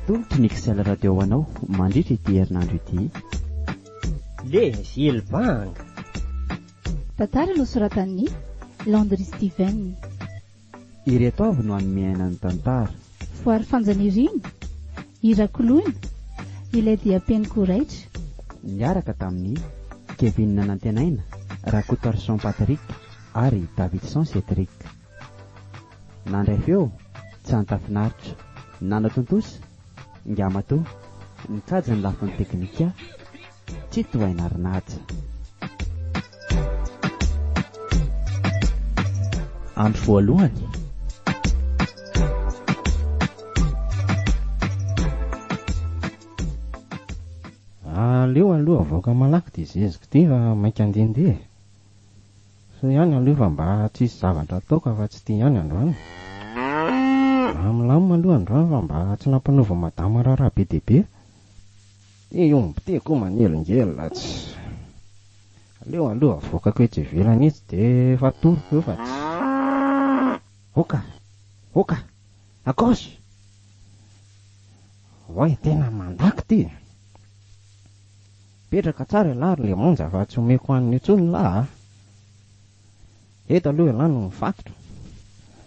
Atolotry ny XL Radio ho anao mandritra ity herinandro ity. Les îles Banga. Tantara nosoratan'i Landry Steven. Ireto avy no hanome aina ny tantara. Voary Fanjanirina, Hira Koloina, Ilay diam-peniko ho raitra. Niaraka tamin'i Kevin Nanantenaina, Rakotoarison Patrick ary Davidson Cédric. Nandray feo, Tsanta Finaritra. Nanatontosa, Ngamatoa. Nikajy ny lafiny teknika, Tsitohainarinaja. Andro voalohany. Aleo aloha avoaka malaky ty zezika ity fa maika andehandeha e. Soa ihany aloha fa mba tsisy zavatra ataoko afa-tsy ity ihany androany. Mba milamina aloha androany fa mba tsy nampanova madama raharaha be dia be. Ty omby ty koa manelingelina tsy. Aleo aloha avoakako etsy ivelany etsy dia efa atoroko eo fa tsy. Oka! Oka! À gauche! Oay tena mandako ty e! Mipetraka tsara ialahy ry Lemanja fa tsy omeko hanina intsony lah a! Eto aloha ialahy no mifatotra.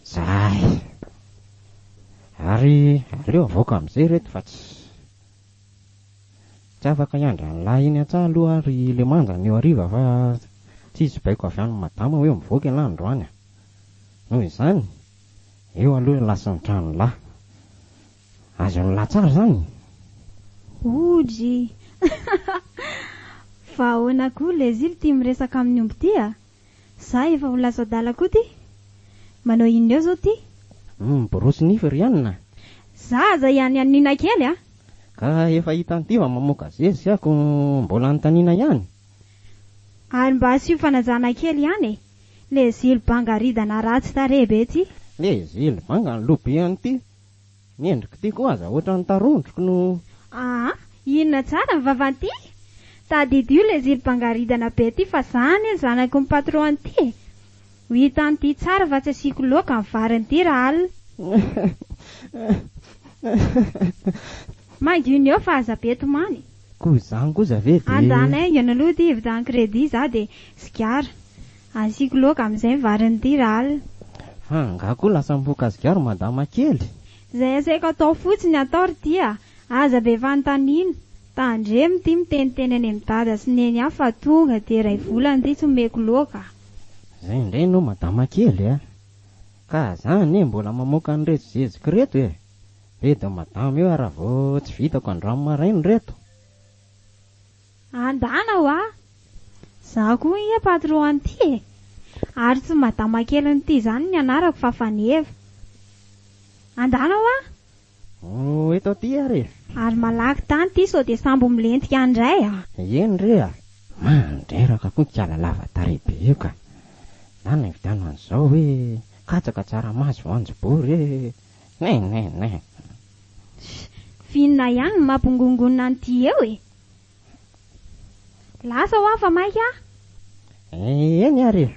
Zay! Ary aleo avoaka amin'izay ireto fa tsy tsy afaka hiandry an'lah eny an-tsaha aloha aho ry Lemanja anio hariva fa tsy hisy baiko avy any madama hoe mivoaka ialahy androany a! Noho izany, eo aloha ialahy sy ny tranon'lah. Azon'lah tsara izany? Odry! Fa ahoana koa lezily ity miresaka amin'ny omby ity a? Za efa ho lasa adala koa ty? Manao inona eo zao ty? Miborosy nify ry anona a! Za aza ihanianiana kely a! Ka efa hitan'ity fa mamoaka zezika ko mbola anontaniana ihany? Ary mba asio fanajana kely ihany e! Le zily banga ridana ratsy tarehy be ty! Le zily banga ny loha be an'ity! Ny endrik'ity koa aza ohatran'ny tarondroko no. Aa! Inona tsara ny vavan'ity? Tadidio le zily bangaridana be ty fa za anie zanaky ny patron an'ity e! Ho hitan'ity tsara fa tsy asiako loaka ny varin'ity rahalina. Mangina eo fa aza be tomany e! Koa izany kosa ve dia. Andana haingana aloha ity hividian'ny crédit za dia sigara. Asiako laoka amin'izay ny varin'ity rahalina. Fa angaha koa lasa mifoka sigara madama kely? Izay asaiko atao fotsiny atao ry ty a! Aza be fanontaniana. Tandremo ity miteniteny any amin'i dada sy neny ahy fa tonga dia iray volana ity tsy omeko laoka a! Izay indray no madama kely a! Ka za anie mbola mamoaka an'ireto zezika ireto e! Bedin'i madama io raha vao tsy vitako androany maraina ireto. Andana hoa! Za koa ange patron an'ity e! Ary tsy madama kelin'ity izany ny anarako fa Faneva. Andana hoa! Oh, eto aty ary e! Ary malaky tany ity sao dia sambo milentika any indray a! Eny re a! Mandreraka koa kala lava tarehy be io ka! Ndana ividiano an'izao hoe katsaka tsaramaso voanjobory e! Ne ne ne! F'inona ihany no mampingongonona an'ity eo e? Lasa hoa fa maika aho. Eny ary e.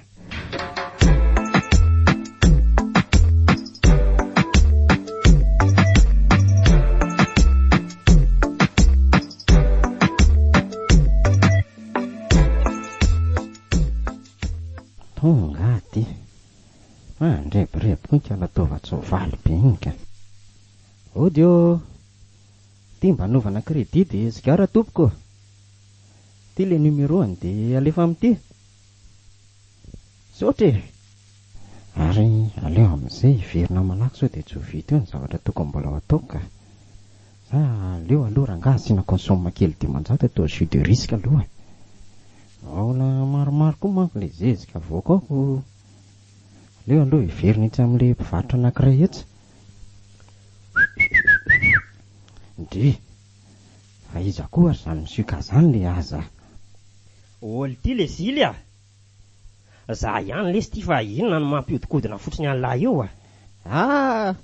Tonga aty. Mandrebireby koa ikala taovan-tsoavaly be iny ka. Ody ô! Ty mba anaovana crédit de sigara tompoko ô! Ty le numéro-ny de alefa amin'ity. Misaotra e! Ary aleo amin'izay hiverina malaky sao dia tsy ho vita eo ny zavatra tokony mbola ho ataoko ka. Sa aleo aloha rangaha asiana consomme kely 500 atao jus de risque aloha e! Mbola maromaro koa manko le zezika avoaka ao ko aleo aloha hiverina etsy amin'le mpivarotra anankiray etsy. Ndry! Fa iza koa ary zany monsieur ka zany le aza? Ol ty le zily a! Za ihany lesy ty fa inona no mampiodikodina fotsiny an'lah eo a! Ah!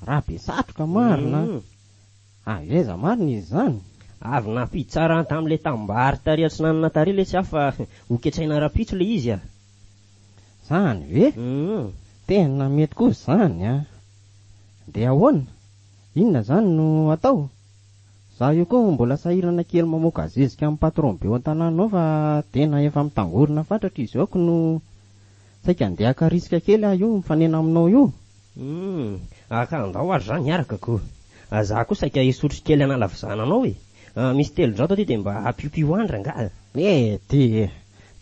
Rabe satroka marina a! Avy aiza marina izy izany? Avy nampidi-tsarany tamin'ilay tanimbary tary atsinanana tary lesy aho fa ho ketsaina rahampitso le izy a! Zany ve? Tena mety koa zany a! Dia ahoana? Inona zany no atao? Za io koa mbola sahirana kely mamoaka zezika amin'ny patron be ao an-tanàna ao fa tena efa mitangorona fatratra izy ao ko no saika andeha haka risque kely aho io mifanena aminao io. Humm, ka andao ary za niaraka ko. Za koa saika hisotro kely hanala vizana anao e. Misy 300 aty dia mba apiopio any rangaha. Eh ty e!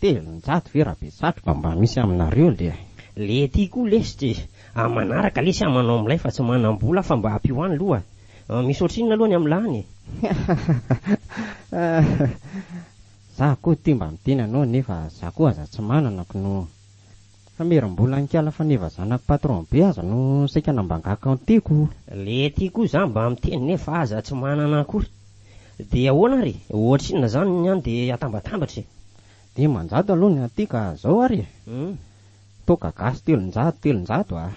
300 ve raha be satroka mba misy aminareo le. Le ty koa lesy e! Manaraka lesy aho manao milay fa tsy manam-bola aho fa mba ampio any loha. Misy ohatrinona aloha ny amin'ny lany e? Za koa ty mba miteny anao nefa za koa aza tsy manana kno. Famerim-bola an'i Faneva zanak'i patron be aza no saika nambangako an'ity ko. Le ty koa za mba miteny nefa aza tsy manana akory. Dia ahoana ary? Ohatrinona izany ny any dia atambatambatra e? 500 aloha ny aty ka zao ary e. Toaka gasy 300 300 a.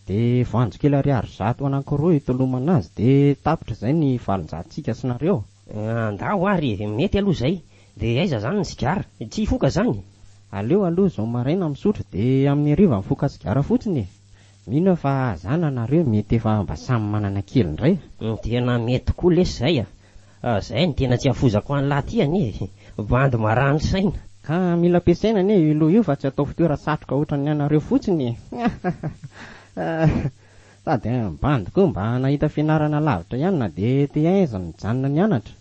Dia voanjo kely 100 anankiroa hitolomana azy dia tapitra izay ny 800-tsika sy nareo. Andao ary e, mety aloha izay. Dia aiza izany ny sigara? Tsy hifoka izany? Aleo aloha izao maraina misotro dia amin'ny hariva mifoka sigara fotsiny e. Mino aho fa zana nareo mety efa mba samy manana kely indray. Tena mety tokoa lesy izay a. Izay no tena tsy hafozako an'lah ty anie e. Bandy marany saina. Ka mila ampiasaina anie io loha io fa tsy atao fitoeran-tsatroka ohatran'ny anareo fotsiny e. Sady bandy koa mba nahita fianarana lavitra ihany na dia T1 aza nijanona nianatra.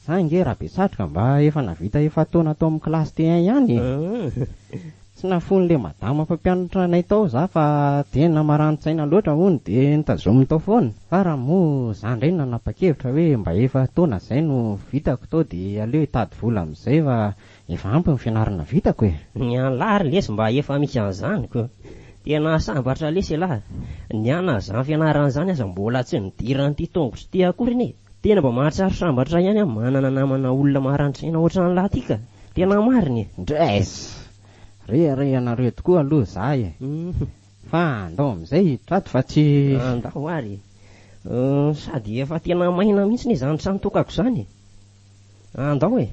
Za ange Rabesatroka mba efa nahavita efa-taona tao amin'ny kilasy T1 ihany e. Tsy nafoin'ilay madama mpampianatra anay tao za fa tena marani-tsaina loatra hono dia notazominy tao foana. Fa raha moa za indray no nanapa-kevitra hoe mba efa-taona izay no vitako tao dia aleo hitady vola amin'izay fa efa ampy ny fianarana vitako e. Ny an'lah ry lesy mba efa misy an'izany ko. Tena sambatra lesy elah. Ny ana izany fianarana izany aza mbola tsy nidiran'ity tongotro ity akory anie. Tena mba mahatsiaro sambatra ihany aho manana namana olona maran-tsaina ohatran'lah ty ka. Tena marina e. Ndress! Reharehanareo tokoa aloha za e. Fa andao amin'izay hiditra ato fa tsy. Andao ary e. Sady efa tena maina mihitsy anie izany trano tokako izany e. Andao e.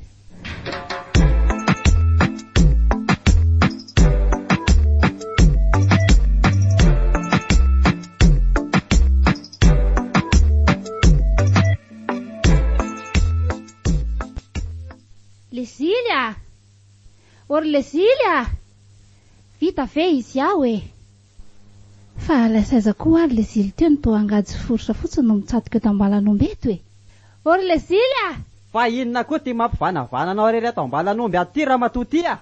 Lezily a! Or Lezily a! Vita ve izy ao e? Fa lasa aiza koa ary Lezily teo no toa angady sy foritra fotsiny no mitsatoka eto Ambalan'omby eto e? Or Lezily a! Fa inona koa ity mampivanavana anao irery ato Ambalan'omby ato ity ramatoa ity a?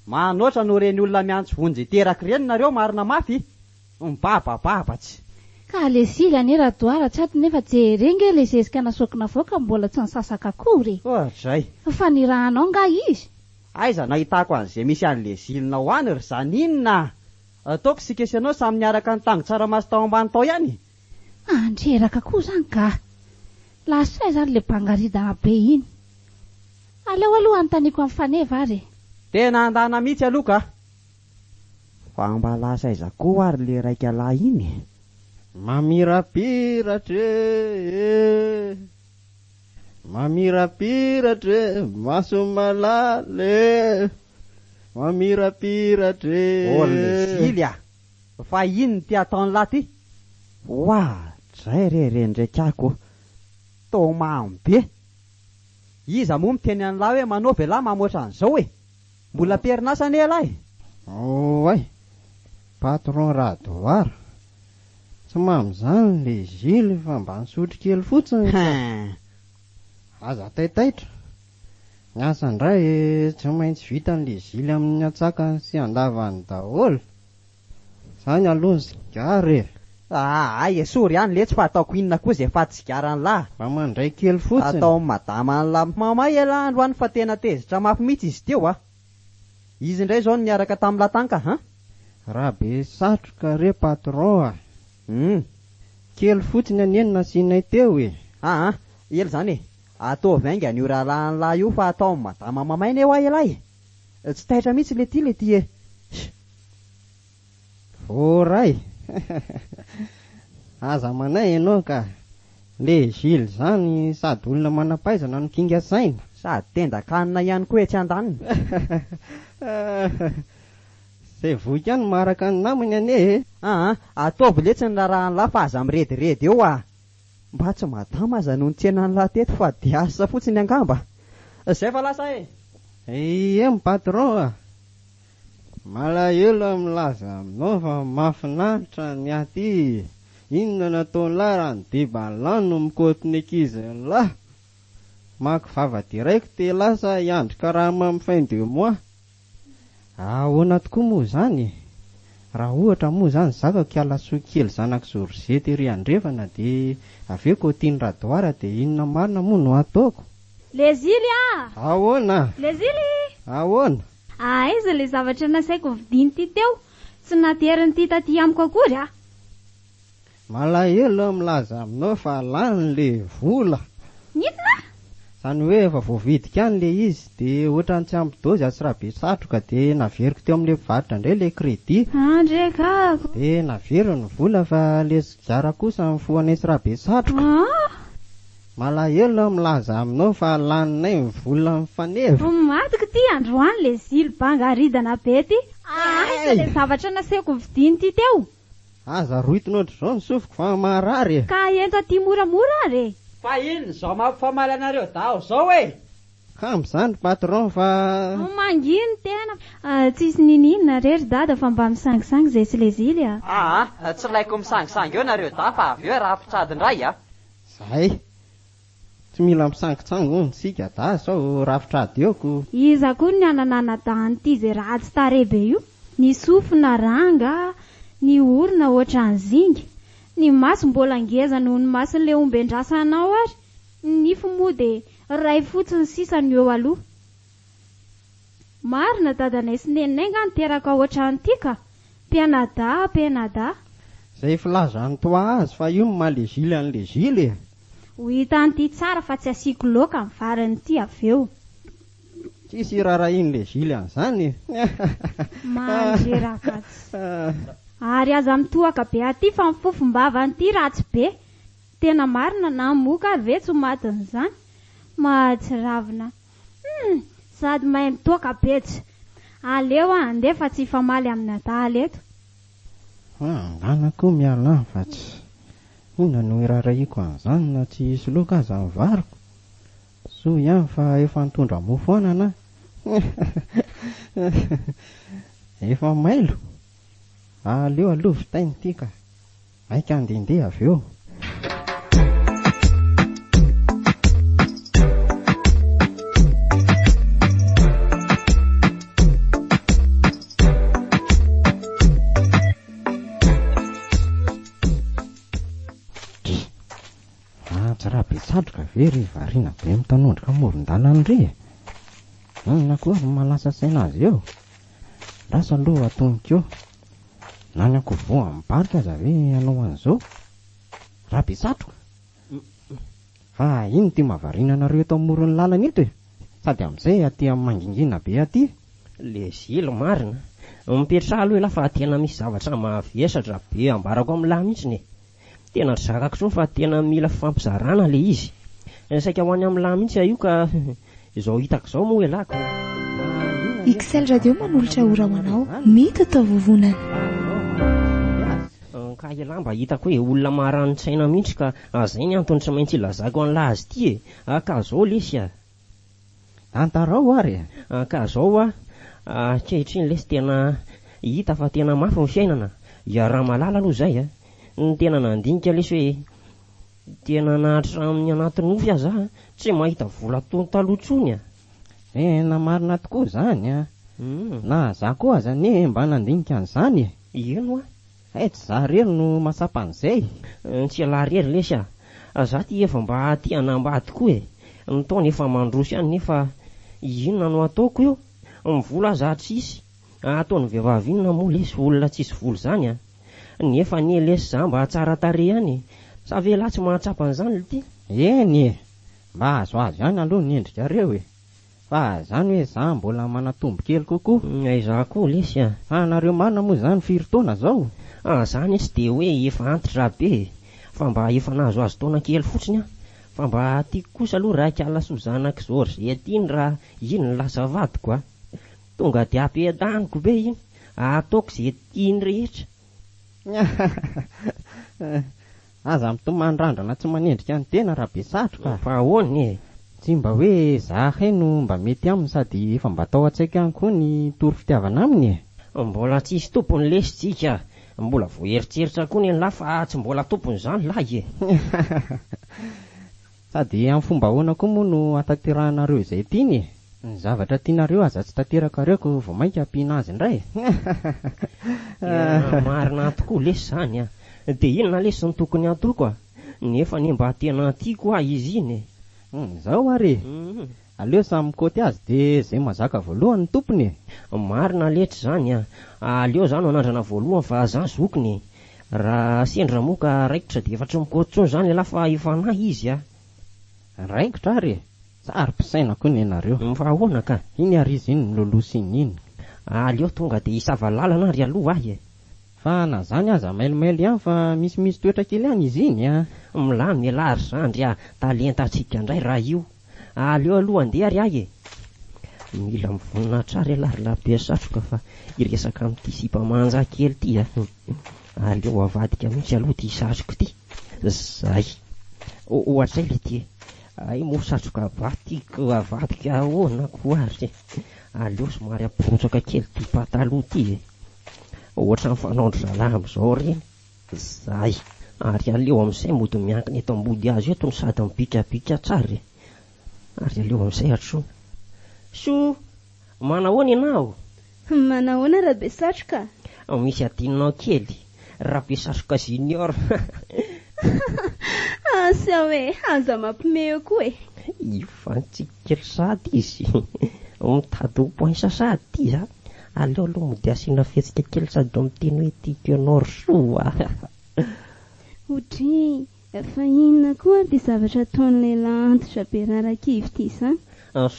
Manoatra noho ireny olona miantso vonjy hiteraka ireny nareo marina mafy. Mibabababa tsy. Ka le zily anie Radoara tsy ato nefa jere nge le zezika nasoako navoaka mbola tsy nisasaka akory e! Oadray. Fa nirahanao nga izy? Aiza no ahitako an'izay misy an'le zilinao any ry Zanina a! Ataoko isika sy ianao samy niaraka nitango tsaramaso tao ambany tao ihany e! Andreraka koa zany ka! Lasa aiza ary le bangaridana be iny? Aleo aloha anontaniako an'i Faneva ary e! Tena andana mihitsy aloha ka! Fa mba lasa aiza koa ary le raika lahy iny e? Mamirapiratra e! Mamirapiratra e! Maso malala e! Mamirapiratra e! Oh le zily a! Fa inona ity ataon'lah ty? Oa! Dray re rendrekako ô! Tô mamy be! Iza moa miteny an'lah hoe manao ve lah mamy ohatran'izao e? Mbola am-perinasa anie ialahy e! Oay! Patron Radoara! Tsy mamy izany le Gilles fa mba nisotro kely fotsiny ka! Hein! Aza taitaitra! Ny asa indray tsy maintsy vitan'le Gilles amin'ny antsakany sy andavany daholo! Zany aloha ny sigara e! Aa esory ihany letsy fa ataoko inona koa izay faty sigaran'lah! Mba mandray kely fotsiny. Ataon'i madama an'lah mamay elah androany fa tena tezitra mafy mihitsy izy teo a! Izy indray izao no niaraka tamin'lah tany ka han! Rabe satroka re patron a! Hum! Kely fotsiny anie no nasianay teo e! Aa ela izany e! Ataovy haingana io rahalahin'lah io fa ataon'i madama mamay ne hoa elah e! Tsy taitra mihitsy le ty le ty e! Voaray! Aza manahy ianao ka! Le Gilles zany sady olona manam-pahaizana no kinga saina. Sady tenda-kanina ihany koa etsy andaniny. Zay voky ihany maharaka ny namany anie e! Aa, ataovy letsy ny raharahan'lah fa aza mirediredy eo ah! Mba tsy madama aza no nitsena an'lah teto fa dia asa fotsiny angamba. Zay fa lasa e! Ie patron a! Malahelo aho milaza aminao fa mahafinaritra ny aty. Inona no ataon'lah raha ny deban'lah no mikaoty ny ankizin'lah? Maka vava direct elah sa hiandry karama amin'ny fin de mois? Ahoana tokoa moa izany e? Raha ohatra moa izany zakako hiala soa kely zanak'i Georgette ery andrefana dia avy eo kaotian'i Radoara dia inona marina moa no ataoko? Lezily a! Ahoana? Lezily! Ahoana? Aiza ilay zavatra nasaiko novidian'ity teo? Tsy naterin'ity taty amiko akory a! Malahelo aho milaza aminao fa lany le vola. Inona? Izany hoe efa voavidiko ihany le izy dia ohatran'ny tsy ampy dôzy atsy Rabesatroka dia naveriko teo amin'ilay mpivarotra indray ilay crédit. Andrekako. Dia naveriny ny vola fa ilay sigara kosa nifoha anetsy Rabesatroka. Ah! Malahelo aho milaza aminao fa laninay ny vola mifaneva. Matiko ity androany le zily bangaridana be ty. Aiza le zavatra nasehoko novidian'ity teo? Aza roitina ohatr'izao ny sofiko fa maharary e. Ka ento aty moramora ary e. Fa inona izao mampifamaly anareo daho izao e? Kamo izany ry patron fa. Manginy tena. Tsisy niniana re ry dada fa mba misangisangy izay sy le zily a. Aa, tsy laiko misangisangy eo nareo dahy fa avy eo rafitrady indray a. Zay. Tsy mila misangitsangy hono isika dahy sao rafitrady eo ko. Iza koa ny anananadahin'ity izay ratsy tarehy be io? Ny sofina ranga, ny orona ohatran'ny zinga, ny maso mbola ngeza noho ny mason'ilay omben-drasanao ary ny nify moa dia iray fotsiny sisa no eo aloha. Marina dadanay sy neninay nga niteraka ohatran'ity ka! Mpianadahy mpianadahy. Zay filazan'i toi azy fa io no maha le Gilles an'le Gilles e! Ho hitan'ity tsara fa tsy asiako loaka ny varin'ity avy eo. Tsisy irarahian'le Gilles an'izany e! Mandreraka tsy. Ary aza mitohaka be aty fa ny fofom-bavan'ity ratsy be. Tena marina na moka ary ve tsy ho matin'izany? Mahatsiravina. Humm! Sady mahay mitoaka be tsy. Aleo aho handeha fa tsy hifamaly amin'ny adala eto. Angana koa miala any fa tsy. Inona no irarahiako an'izany na tsy hisy loaka aza ny variko? Soa ihany fa efa nitondra mofo anana aho. Efa mailo. Aleo aloha vitaina ity ka. Maika handehandeha avy eo. Dry. Ah, tsy raha be satroka ve ry variana be mitanondrika amoron-dalana ry e? Inona koa no mahalasa saina azy eo? Lasa aloha atomiko eo. Na ny ankovoa amin'ny barika aza ve hanao an'izao? Rabesatroka! Fa ino ity mahavariana anareo eto amoron'ny lalana eto e? Sady amin'izay aty amin'ny mangingina be aty. Le zily marina. Mipetraha aloha elah fa tena misy zavatra mavesatra be ambarako amin'lah mihitsiny e. Tena tsy zakako intsony fa tena mila fifampizarana le izy. Saika ho any amin'lah mihitsy aho io ka izao hitako izao moa elah ko. XL Radio manolotra ora ho anao, mitatao vovonana. Ka elah mba hitako hoe olona marani-tsaina mihitsy ka zay ny antony tsy maintsy ilazako an'lah azy ity e. Ka zao lesy a. Tantarao ary e! Ka zao hoa, ankehitriny lesy tena hita fa tena mafy ny fiainana, iaraha-mahalala aloha izay a! Ny tena nandinika lesy hoe tena na hatramin'ny anaty nofy aza aho tsy mahita vola toy ny taloha intsony a! Tena marina tokoa izany a! Na za koa aza anie mba nandinika an'izany e! Eny hoa! Hay tsy za irery no mahatsapa an'izay. Tsy ialahy irery lesy a! Za ty efa mba te hanambady koa e! Ny taona efa mandroso ihany nefa inona no ataoko eo? Ny vola aza tsisy! Ataon'ny vehivavy inona moa lesy olona tsisy vola izany a! Nefa anie lesy za mba tsara tarehy ihany e! Sa ve ialahy tsy mahatsapa an'izany lty? Eny e! Mba azoazo ihany aloha ny endrikareo e! Fa zany hoe za mbola manatombo kely kokoa. Aiza koa lesy a! Fa nareo marina moa zany firy taona zao? Ah zany tsy dia hoe efa antitra be e! Fa mba efa nahazoazo taona kely fotsiny aho. Fa mba tiako kosa aloha raha ikala soa zanak'i Georgette iny raha iny no lasa vadiko a! Tonga dia ampiadaniko be iny, ataoko ze tiany rehetra. Aza mitomany randrana tsy manendrika ny tena Rabesatroka a! Fa ahoana e? Tsy mba hoe zahay no mba mety aminy sady efa mba tao an-tsaiko ihany koa ny hitory fitiavana aminy e! Mbola tsisy tompony lesy tsika a! Mbola voaeritreritra koa ny an'lah fa tsy mbola tompony izany lahy e! Sady amin'ny fomba ahoana koa moa no hahatanterahanareo izay tiany e? Ny zavatra tianareo aza tsy tanterakareo ko vao mainka hampiana azy indray e! Tena marina tokoa lesy izany a! Dia inona lesy no tokony hataoko a? Nefa anie mba tena tiako hoa izy iny e! Izao ary e! Aleo samy mikaoty azy dia izay mazaka voalohany no tompony e! Marina letsy izany a! Aleo za no hanandrana voalohany fa za zokiny e! Raha sendra moa ka raikitra dia efa tsy mikaoty intsony izany ialahy fa efa nahy izy a! Raikitra ary e! Saro-pisaina koa nenareo. Fa ahoana ka? Iny ary izy iny miloloha siny iny. Aleo tonga dia hisava lalana ary aloha ahy e! Fa na zany aza mailomailo ihany fa misimisy toetra kely ihany izy iny a! Milamina ialahy ry zandry a! Talentantsika indray raha io. Aleo aloha andeha ary ahy e! Mila mivonona tsara ialahy ry labe satroka fa hiresaka amin'ity sipa manja kely ity a! Aleo avadika mihitsy aloha ity satroka ity. Zay. Ohatray le ty e! Hay moa satroka ba tiako avadika ahoana koa ary e! Aleo somary amporotsaka kely ity pataloha ity e! Ohatran'ny fanaon-dry zalahy amin'izao ireny. Zay. Ary aleo amin'izay mody miankina eto ambody hazo eto no sady mibikabika tsara e! Ary aleo amin'izay antsoina. Soa! Manahoana ianao? Manahoana Rabesatroka? Misy adinonao kely, Rabesatroka Junior. Asa hoe aza mampime eo koa e! Ifantsiky kely sahady izy. Mitady ho poinsa sahady ity za. Aleo aloha mody asiana fihetsika kely sady miteny hoe tiako ianao ry soa a! Odryy, fa inona koa ary ity zavatra ataon'ny lehilahy antitra be rarakivy ity izany?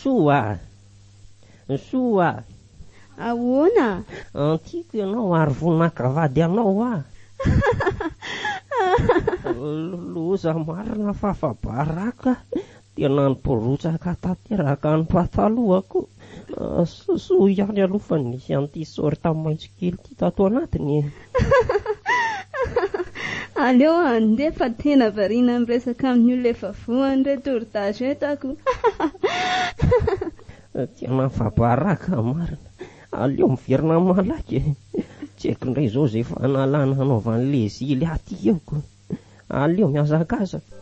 Soa a! Soa a! Ahoana? Tiako ianao ary vonona haka vady anao aho. Loza marina fa afa-baraka. Tena niborotsaka tanteraka ny patalohako. Soa ihany aloha fa nisy an'ity short maitso kely ity tato anatiny e. Aleo handeha fa tena variana miresaka amin'ny olona efa voan'ireto toridazy ireto aho ko. Tena afa-baraka marina. Aleo miverina malaky e. Tsy haiko indray izao izay fanalana hanaovan'i Lezily aty eo ko. Aleo mihazakazaka.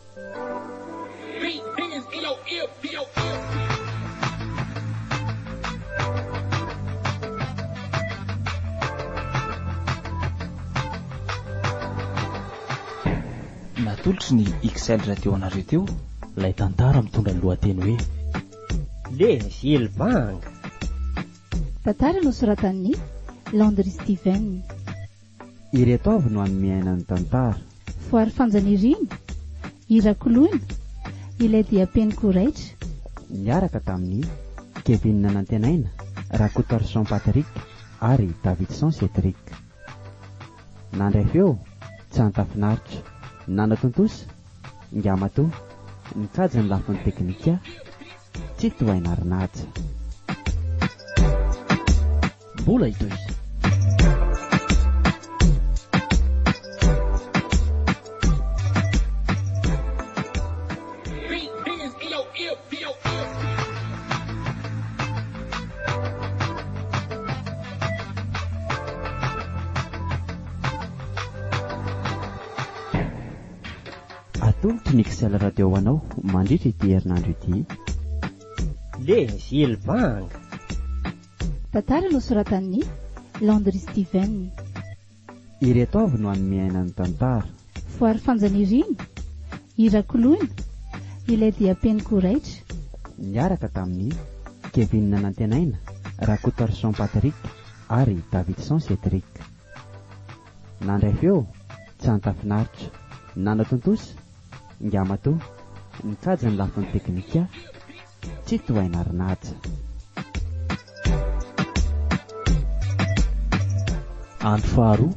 Natolotry ny XL Radio anareo teo ilay tantara mitondra ny lohateny hoe. Les îles Banga. Tantara nosoratan'i Landry Steven. Ireto avy no hanome aina ny tantara. Voary Fanjanirina, Hira Koloina, Ilay diam-peniko raitra. Niaraka tamin'i Kevin Nanantenaina, Rakotoarison Patrick ary Davidson Cédric. Nandray feo, Tsanta Finaritra. Nanatontosa, Ngamatoa. Nikajy ny lafiny teknika, Tsitohaina Arinaja. Mbola hitohy. Atolotry ny XL Radio ho anao mandritra ity herinandro ity. Les îles Banga. Tantara nosoratan'i Landry Steven. Ireto avy no hanome aina ny tantara. Voary Fanjanirina, Hira Koloina, Ilay diam-peniko raitra. Niaraka tamin'i Kevin Nanantenaina, Rakotoarison Patrick ary Davidson Cédric. Nandray feo, Tsanta Finaritra. Nanatontosa, Ngamatoa. Nikajy ny lafiny teknika, Tsitohaina Arinaja. Andro faharoa.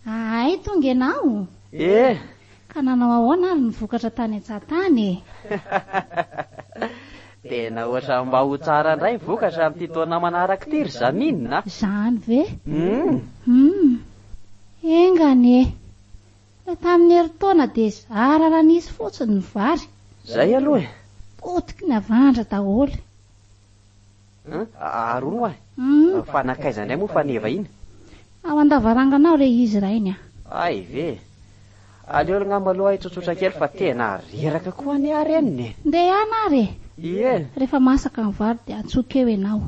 Ahay tonga ianao? Eh! Ka nanao ahoana ary ny vokatra tany an-tsaha tany e? Tena ohatra mba ho tsara indray ny vokatra amin'ity taona manaraka ity ry Janine a! Izany ve? Hum. Enga anie. Ilay tamin'ny herintaona dia zara raha nisy fotsiny ny vary. Izay aloha e! Potiky ny havandra daholo. Hum, ary hono hoa e! Fa nankaiza indray moa Faneva iny? Ao an-davarangana ao re izy rainy a! Hay ve! Aleo angamba aloha aho hitsotsotra kely fa tena reraka koa anie aho reniny e! Ndehana ary e! Ie! Rehefa masaka ny vary dia antsoiko eo ianao.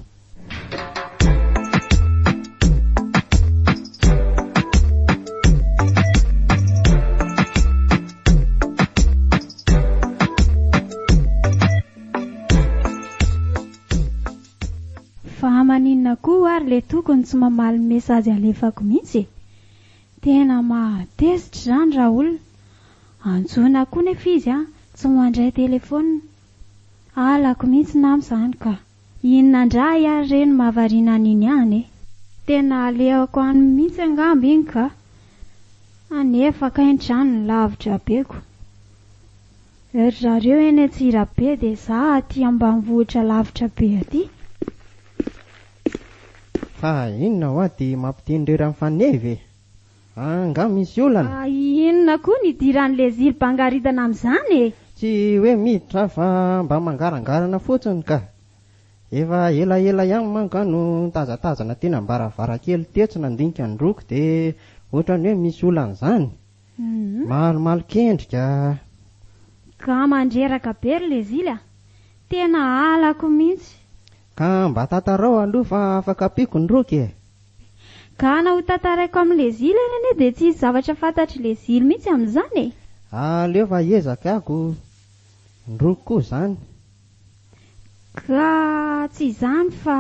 Fa maninona koa ary le tokony tsy mamaly message alefako mihitsy e? Tena mahatezitra izany raolona. Antsoina koa nefa izy an, tsy mandray telephone. Halako mihitsy nama izany ka. Inona indray ary re no mahavariana an'iny any e? Tena alehako any mihitsy angamba iny ka. Anefa kay ny tranony lavitra be ko. Ry zareo eny Antsirabe dia za aty ambanivohitra lavitra be aty. Fa inona hoa ty mampiteny irery an'i Faneva e? Angaha misy olana? Fa inona koa ny idiran'i Lezily bangaridana amin'izany e? Tsy hoe miditra fa mba mangarangarana fotsiny ka. Efa elaela ihany manko aho no nitazatazana teny am-baravarankely tetsy nandinika an-droky dia ohatran'ny hoe misy olana izany. Malomalok'endrika. Ka mandreraka be ry Lezily a! Tena halako mihitsy. Ka mba tantarao aloha fa afaka ampiako ny roky e! Ka na ho tantaraiko amin'i Lezily ary anie dia tsy hisy zavatra fantatr'i Lezily mihitsy amin'izany e! Aleo fa hiezaka aho ny roky koa izany. Ka tsy izany fa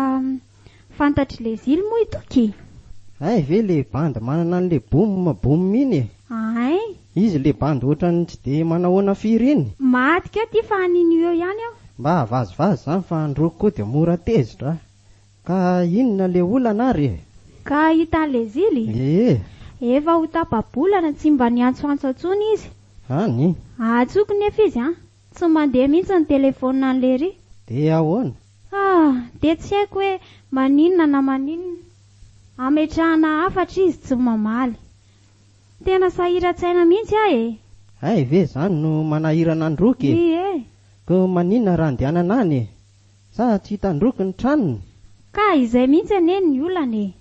fantatr'i Lezily moa i Toky? Hay ve le bandy manana an'le boum boum iny e! Hay! Izy le bandy ohatran'ny tsy de manahoana firy iny. Maty keo ty fa an'iny eo ihany aho. Mba vazivazy zany fa androko koa de mora tezitra a! Ka inona le olana ary e? Ka hitan'i Lezily? Ee. Efa ho tapa-bolana tsy mba niantsoantso intsony izy. Any? Antsoiko nefa izy an! Tsy mandeha mihitsy ny telephone an'i Lery. Dia ahoana? Ah! Dia tsy haiko hoe maninona na maninona. Ametrahana hafatra izy tsy mamaly. Tena sahiran-tsaina mihitsy aho e! Hay ve izany no manahirana an-droky e? Ie. Koa maninona raha andehanana any e? Sa tsy hitan-droky ny tranony? Ka izay mihitsy anie ny olana e!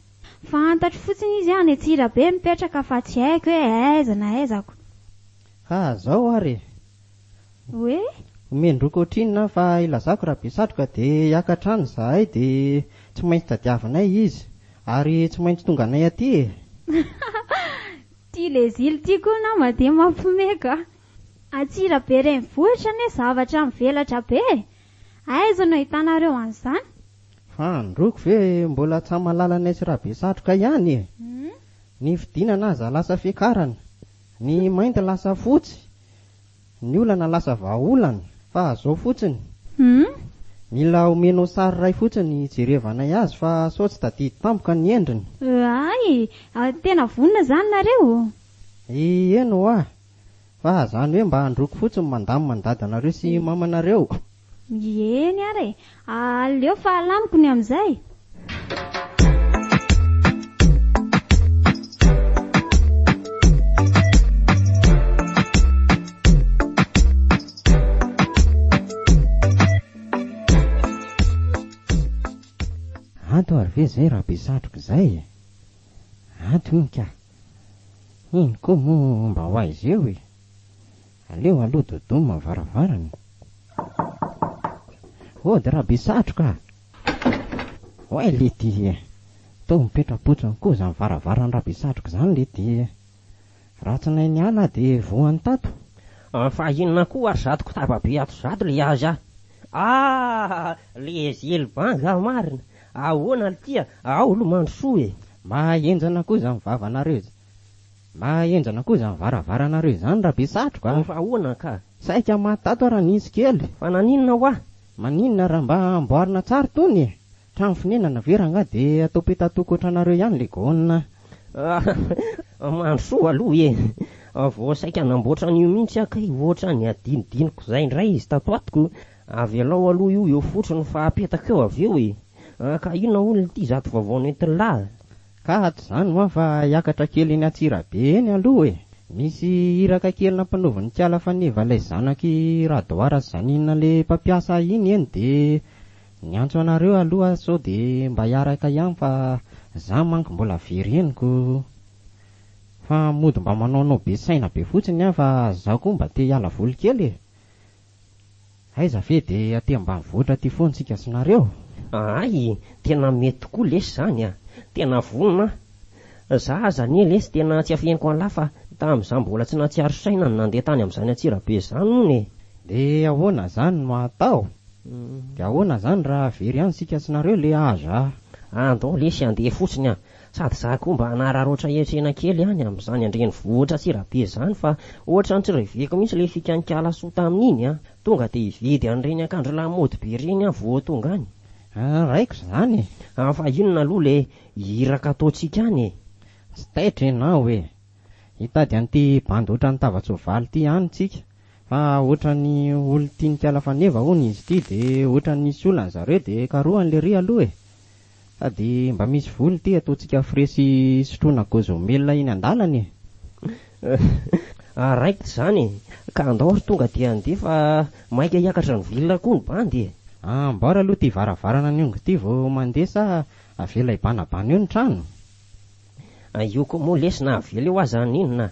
Fantatro fotsiny izy any Antsirabe mipetraka fa tsy haiko hoe aiza na aizako. Ka zao ary e! Hoe? Omendroko ohatrinona aho fa ilazako raha be satroka dia hiakatra any izahay dia tsy maintsy tadiavinay izy ary tsy maintsy tonganay aty e! Ty lezily ty koa nama dia mampime ka! Antsirabe renivohitra anie zavatra mivelatra be e! Aiza no ahitanareo an'izany? Fa androko ve mbola tsa mahalala anay sy Rabesatroka ihany e! Ny fidinana aza lasa fiakarana, ny mainty lasa fotsy, Ny olana lasa vahaolana fa zao fotsiny. Hum. Mila omenao sary iray fotsiny hijerevanay azy fa sao tsy tadidy tampoka ny endriny. Hay! Tena vonona izany nareo? Eny hoa! Fa zany hoe mba androko fotsiny mandamina ny dadanareo sy mamanareo. Eny ary e! Aleo fa alamiko ny amin'izay. Ato ary ve izay Rabesatroka izay e? Ato iny ka! Iny koa moa mba ho aiza eo e? Aleo aloha dodoma ny varavarana. Ody Rabesatroka a! Oay lety e! Toa mipetra-potsiny koa izany varavaran'i Rabesatroka izany lety e! Raha tsy nahay niala aho dia voan'ny tato. Fa inona koa ary zato kotaba be ato zato le azy ah! Ah! Le zely banga marina! Ahoana lty a! Ao aloha mandrosoa e! Mba henjana koa izany vavanareo izany. Mba henjana koa izany varavaranareo izany Rabesatroka a! Fa ahoana ka? Saika maty tato aho raha nisy kely. Fa naninona hoa? Maninona raha mba amboarina tsara itony e? Trano fonenana ve rangahy dia atao petatoko ohatranareo ihany le gona? Mandrosoa aloha e! Vao saika namboatra an'io mihitsy aho kay ohatran'ny adinodinoko izay indray izy tato ato ko! Avelao aloha io eo fotsiny fa apetako eo avy eo e. Ka inona hono ity zato vaovao nentin'lah? Ka tsy izany moa fa hiakatra kely eny Antsirabe eny aloha e. Misy iraka kely nampanaovin'i Kala Faneva ilay zanak'i Radoara sy Janine ilay mpampiasa ahy iny eny dia niantso anareo aloha aho sao dia mba hiaraka ihany fa za manko mbola very henoko. Fa mody mba manaonao be saina be fotsiny aho fa za koa mba te hiala voly kely e. Aiza ve dia aty ambanivohitra aty foana tsika sy nareo? Hay, tena mety tokoa lesy zany a! Tena vonona aho. Za aza anie lesy tena tsy afeniko an'lah fa tamin'izaho mbola tsy nahatsiaro saina no nandeha tany amin'izany Antsirabe izany hono e! Dia ahoana zany no atao? Dia ahoana zany raha very any tsika sy nareo le aza? Andao lesy handeha fotsiny a! Sady za koa mba hanararaotra hiatrena kely any amin'izany andrenivohitra Antsirabe izany fa ohatran'ny tsy reveko mihitsy ilay fikan'i soa tamin'iny an! Tonga dia hividy an'ireny akanjo lamaody be ireny aho vao tonga any. Raiko izany e! Fa inona aloha ilay iraka ataontsika any e? Tsy taitra ianao e! Hitady an'ity bandy ohatran'ny tava-tsoavaly ity ihany tsika fa ohatran'ny olon-tian'ikala faneva hono izy ity dia ohatran'ny nisy olana zareo dia karohany lery aloha e! Sady mba misy vola ity ataontsika frais sy sotroina gôzômelina eny an-dalana e! Raikitra izany e! Ka andao ry tonga dia handeha fa maika hiakatra ny ville koa ny bandy e! Amboary aloha ity varavarana ny ongo ity vao mandeha sa avela hibanabana eo ny trano? Io koa moa lesy na avela eo aza haninona?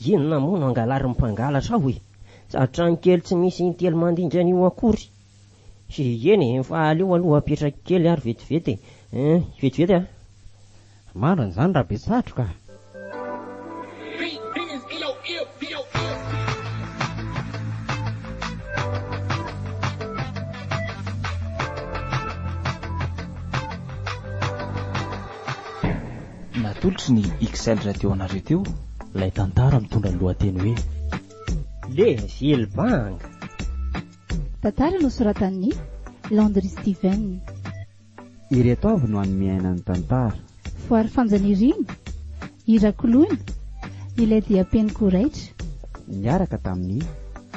Inona moa no angalarin'ny mpangalatra ao e? Sady trano kely tsy misy intelo mandingana io akory. Eny e, fa aleo aloha apetraka kely ary vetivety e. Vetivety a. Marina izany Rabesatroka a. Natolotry ny XL Radio anareo teo ilay tantara mitondra ny lohateny hoe. Le Zilbanga. Tantara nosoratan'i Landry Steven. Ireto avy no hanome aina ny tantara. Voary Fanjanirina, Hira Koloina, Ilay diam-peniko raitra. Niaraka tamin'i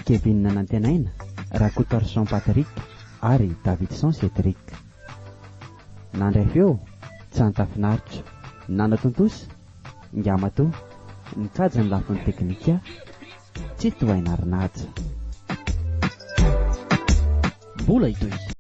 Kevin Nanantenaina, Rakotoarison Patrick ary Davidson Cédric. Nandray feo, Tsanta Finaritra. Nanatontosa, Ngamatoa. Nikajy ny lafiny teknika, Tsitohaina Arinaja. Mbola hitohy.